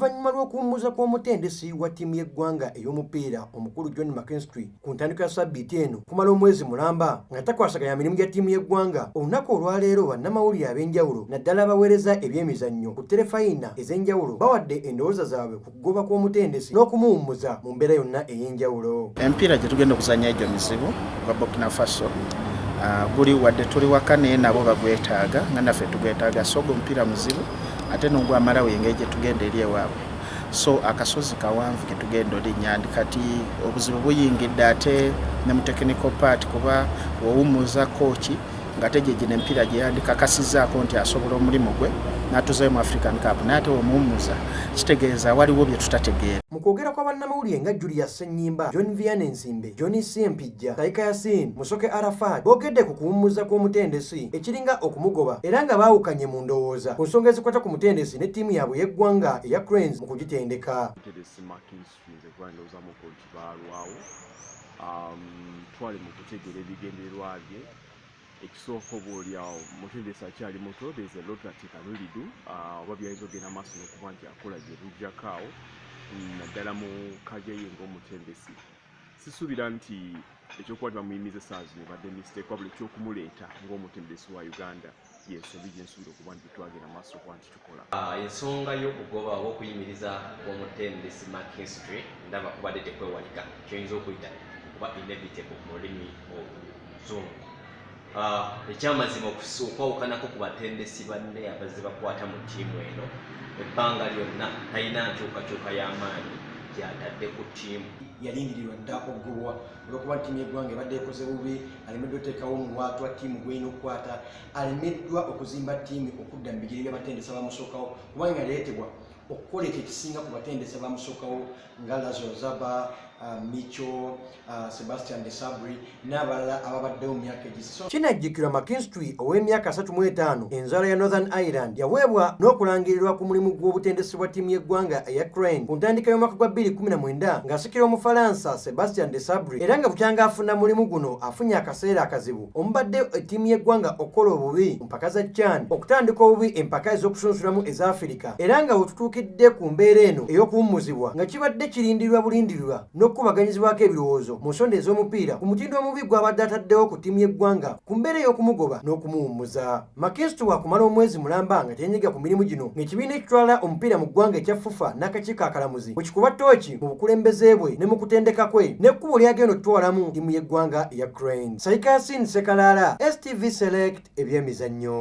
Oluvannyuma lw'okuwummuza kw'omutendesi wa ttiimu y'eggwanga ey'omupiira, omukulu John McKinstry, ku ntandikwa ya sabbiiti eno kumala omwezi mulamba nga takwasaganya mirimu gya ttiimu y'eggwanga, olunaku olwaleero bannamawulire ab'enjawulo, naddala abaweereza ebyemizannyo ku terefayina ez'enjawulo, bawadde endowooza zaabwe ku kugoba kw'omutendesi n'okumuwummuza mu mbeera yonna ey'enjawulo. Emipiira gye tugenda okuzannya egyo mizibu gwa Burkina Faso. Guli wadde tuli waka, naye nabo bagwetaaga nga naffe tugwetaaga, so ogwo omupiira muzibu. Ate n'ogwa Malawi, engeri gye tugenda eri ewaabwe, so akasozi kawanvu ke tugenda olinnya. Ndi kati obuzibu buyingidde ate ne mu technical part, kuba wowummuza coach ng'ate gye gino emipiira gye yandikakasizzaako nti asobola omulimu gwe n'atuzayo mu African Cup, naye ate wemuwummuza kitegeeza waliwo bye tutategeera. Mu kwogera kwa bannamawulire nga Julius Ssenyimba, John Vianney Nsimbe, John Ssempijja, Taika Yasin, Musoke Arafat, boogedde ku kuwummuza kw'omutendesi ekiringa okumugoba, era nga baawukanye mu ndowooza ku nsonga ezikwata ku mutendesi ne ttiimu yaabwe y'eggwanga eya Cranes mu kugitendeka. Mutendesi McKinstry, nze kuba ndowoozamuko nti baalwawo. Twali mu kutegeera ebigendererwa bye. Ekisooka, oba oliawo mutendesi akyali muto, there's a lot that he can really do, oba byayinza okugenda maaso n'okuba nti akola gye bujjako awo, naddala mu career ye ng'omutendesi. Sisuubira nti ekyokuba nti bamuyimiza essaawa zino ebadde mistake, wabula ekyokumuleeta ng'omutendesi wa Uganda yensobi gyensuubira okuba nti twagenda maaso okuba nti tukola. Ensonga y'okugoba oba okuyimiriza kw'omutendesi McKinstry ndaba kubadde tekwewalika, kyoyinza okuyita okuba inevitable mu lulimi oluzungu. Ekyamazima, okwawukanako ku batendesi banne abazze bakwata mu ttiimu eno ebbanga lyonna, talina nkyukakyuka y'amaanyi gy'atadde ku ttiimu. Yalindirirwa dda okugobwa olwokuba ttiimu y'eggwanga ebadde ekoze bubi. Alemeddwa oteekawo omuwaatwa wa ttiimu gw'erina okukwata, alemeddwa okuzimba ttiimu okudda mu bigere by'abatendesi abamusookawo, kubanga yaleetebwa okukola ekyo ekisinga ku batendesi abamusookawo nga Lazaro Zaba, Micho, Sebastian Desabre n'abalala ababaddewo mu myaka egisi. Kinajjukirwa McKinstry ow'emyaka 35, enzaala ya Northern Ireland, yaweebwa n'okulangirirwa ku mulimu gw'obutendesi bwa ttiimu y'eggwanga eya Crane ku ntandika y'omwaka gwa 2019 ng'asikira Omufalansa Sebastian Desabre, era nga bukyanga afuna mulimu guno afunye akaseera akazibu omubadde ettiimu y'eggwanga okukola obubi mu mpaka za CHAN, okutandika obubi empaka ez'okusunsulamu eza Afirika, era nga wetutuukidde ku mbeera eno ey'okuwummuzibwa nga kibadde kirindirirwa bulindirirwa n'okukubaganyizibwako ebirowoozo mu nsonda ez'omupiira ku mutindo omubi gw'abadde ataddewo ku ttiimu y'eggwanga ku mbeera ey'okumugoba n'okumuwummuza. McKinstry wakumala omwezi mulamba nga teyenyiga ku mirimu gino, ng'ekibiina ekitwala omupiira mu ggwanga ekya FUFA n'akakiiko akalamuzi bwe kikuba ttooki mu bukulembeze bwe ne mu kutendeka kwe n'ekkubo lyagenda okutwalamu ttiimu y'eggwanga eya Cranes. Saika Yasin Sekalaala, STV Select, ebyemizannyo.